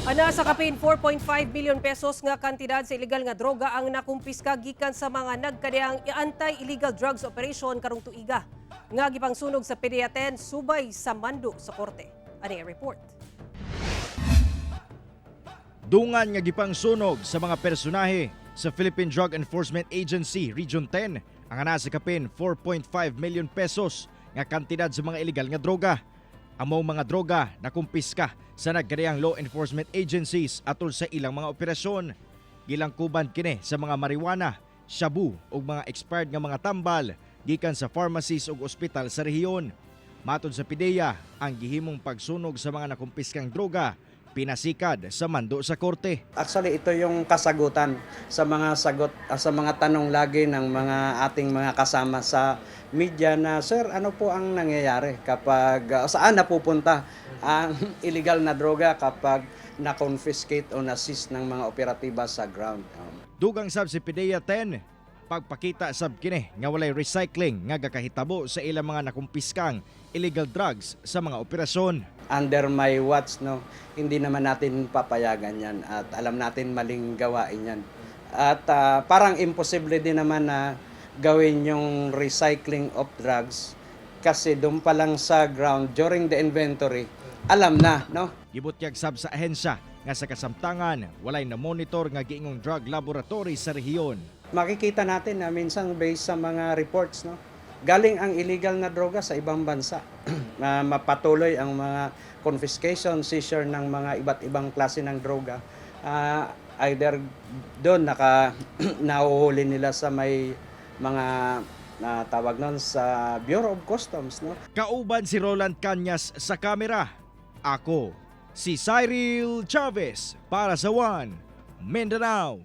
Ana sa kapin 4.5 billion pesos nga kantidad sa ilegal nga droga ang nakumpiska gikan sa mga nagkadiyang anti-illegal drugs operation karong tuiga nga gipangsunog sa PDEA 10 subay sa mando sa korte. Ani ang report. Dungan nga gipangsunog sa mga personahe sa Philippine Drug Enforcement Agency Region 10 ang ana sa kapin 4.5 million pesos nga kantidad sa mga ilegal nga droga. Ang maong mga droga nakumpiska sa nagkadiyang law enforcement agencies atol sa ilang mga operasyon. Gilangkuban kini sa mga marijuana, shabu ug mga expired nga mga tambal gikan sa pharmacies ug ospital sa rehiyon. Matod sa PDEA, ang gihimong pagsunog sa mga nakumpiskang droga pinasikad sa mando sa korte. Actually, ito yung kasagutan sa mga sagot sa mga tanong lagi ng mga ating mga kasama sa media na, "Sir, ano po ang nangyayari kapag saan napupunta ang illegal na droga kapag na-confiscate o na-seize ng mga operatiba sa ground?" Dugang sab si PDEA 10, pagpakita sab kini nga walay recycling nga gakahitabo sa ilang mga nakumpiskang illegal drugs sa mga operasyon. Under my watch, no, hindi naman natin papayagan yan at alam natin maling gawain yan. At parang imposible din naman na gawin yung recycling of drugs kasi doon pa lang sa ground during the inventory, alam na, no? Gibutyag sab sa ahensya nga sa kasamtangan walay na monitor nga giingong drug laboratory sa rehiyon. Makikita natin na minsan, based sa mga reports, no, galing ang illegal na droga sa ibang bansa na mapatuloy ang mga confiscation, seizure ng mga iba't ibang klase ng droga. Either doon nahuhuli nila sa may mga na tawag nun sa Bureau of Customs, no? Kauban si Roland Cañas sa kamera. Ako, si Cyril Chavez para sa One Mindanao.